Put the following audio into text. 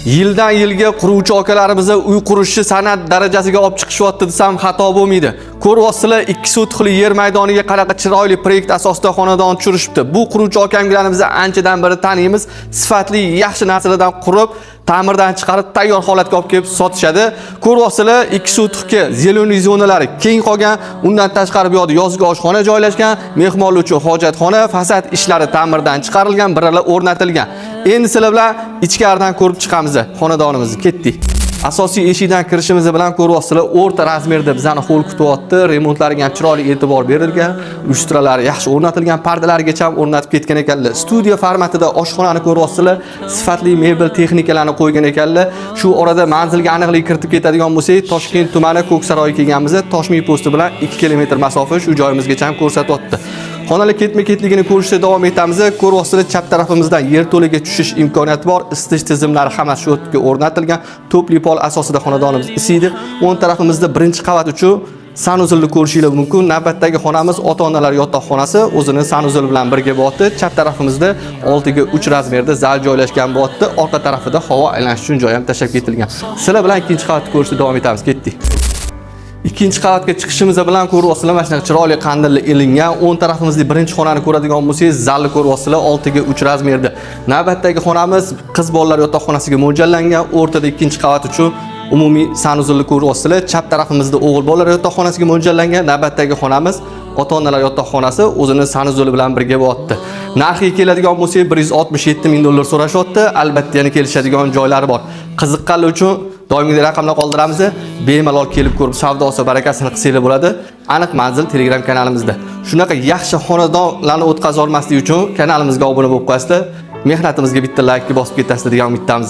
Yildan yilga quruvchi akalarimiz uy qurishni san'at darajasiga olib chiqishyapti desam, xato bo'lmaydi. Ko'ryapsizlar, 2 sotixli yer maydoniga qanaqa chiroyli proyekt asosida xonadon tushirishibdi. Bu quruvchi akamlarimizni anchadan beri taniymiz. Sifatli, yaxshi narsalardan qurib, ta'mirdan chiqarib, tayyor holatga olib kelib sotishadi. Ko'ryapsizlar, 2 sotixga зеленый zonalari keng qolgan. Undan tashqari bu yoqda yozgi oshxona joylashgan, mehmonlar uchun hojatxona, fasad ishlari ta'mirdan chiqarilgan, biralar o'rnatilgan. Endi sizlar bilan ichkaridan ko'rib chiqamiz xonadonimizni. Ketdik. Asosiy eshikdan kirishimiz bilan ko'ryapsizlar, o'rta razmerda bizani hol kutyapti. Remontlariga ham chiroyli e'tibor berilgan, lyustralari yaxshi o'rnatilgan, pardalargacha ham o'rnatib ketgan ekanlar. Studiya formatida oshxonani ko'ryapsizlar, sifatli mebel texnikalarni qo'ygan ekanlar. Shu orada manzilga aniqlik kiritib ketadigan bo'lsak, Toshkent tumani, Ko'ksaroy kelganmiz. Toshmiy posti bilan 2 kilometr masofa shu joyimizgacha ham ko'rsatyapti. Xonalar ketma-ketligini ko'rishda davom etamiz. Ko'ryapsizlar, chap tarafimizdan yerto'laga tushish imkoniyati bor. Isitish tizimlari hammasi shu yerga o'rnatilgan. Тёплый пол asosida xonadonimiz isiydi. O'ng tarafimizda birinchi qavat uchun санузел ni ko'rishingiz mumkin. Navbatdagi xonamiz ota-onalar yotoqxonasi, o'zini санузел bilan birga bo'lyapti. Chap tarafimizda 6 ga 3 razmerda zal joylashgan bo'lyapti. Orqa tarafida havo aylanish uchun joy ham tashlab ketilgan. Sizlar bilan ikkinchi qavatni ko'rishda davom etamiz. Ketdik. Ikkinchi qavatga chiqishimiz bilan ko'ryapsizlar, mana shunaqa chiroyli qandillar ilingan. O'ng tarafimizda birinchi xonani ko'radigan bo'lsangiz, zalni ko'ryapsizlar, 6 ga 3 razmerda. Navbatdagi xonamiz qiz bolalar yotoqxonasiga mo'ljallangan. O'rtada ikkinchi qavat uchun umumiy санузел ni ko'ryapsizlar. Chap tarafimizda o'g'il bolalar yotoqxonasiga mo'ljallangan. Navbatdagi xonamiz ota-onalar yotoqxonasi, o'zini санузел i bilan birga bo'lyapti. Narxiga keladigan bo'lsak, 167 ming dollar so'rashyapti. Albatta, yana kelishadigan joylari bor. Qiziqqanlar uchun doimgidek raqamlar qoldiramiz. Bemalol kelib ko'rib, savdosi barakasini qilsanglar bo'ladi. Aniq manzil Telegram kanalimizda. Shunaqa yaxshi xonadonlarni o'tkazolmaslik uchun kanalimizga obuna bo'lib qo'yasizlar. Mehnatimizga bitta like bosib ketasizlar degan umiddamiz.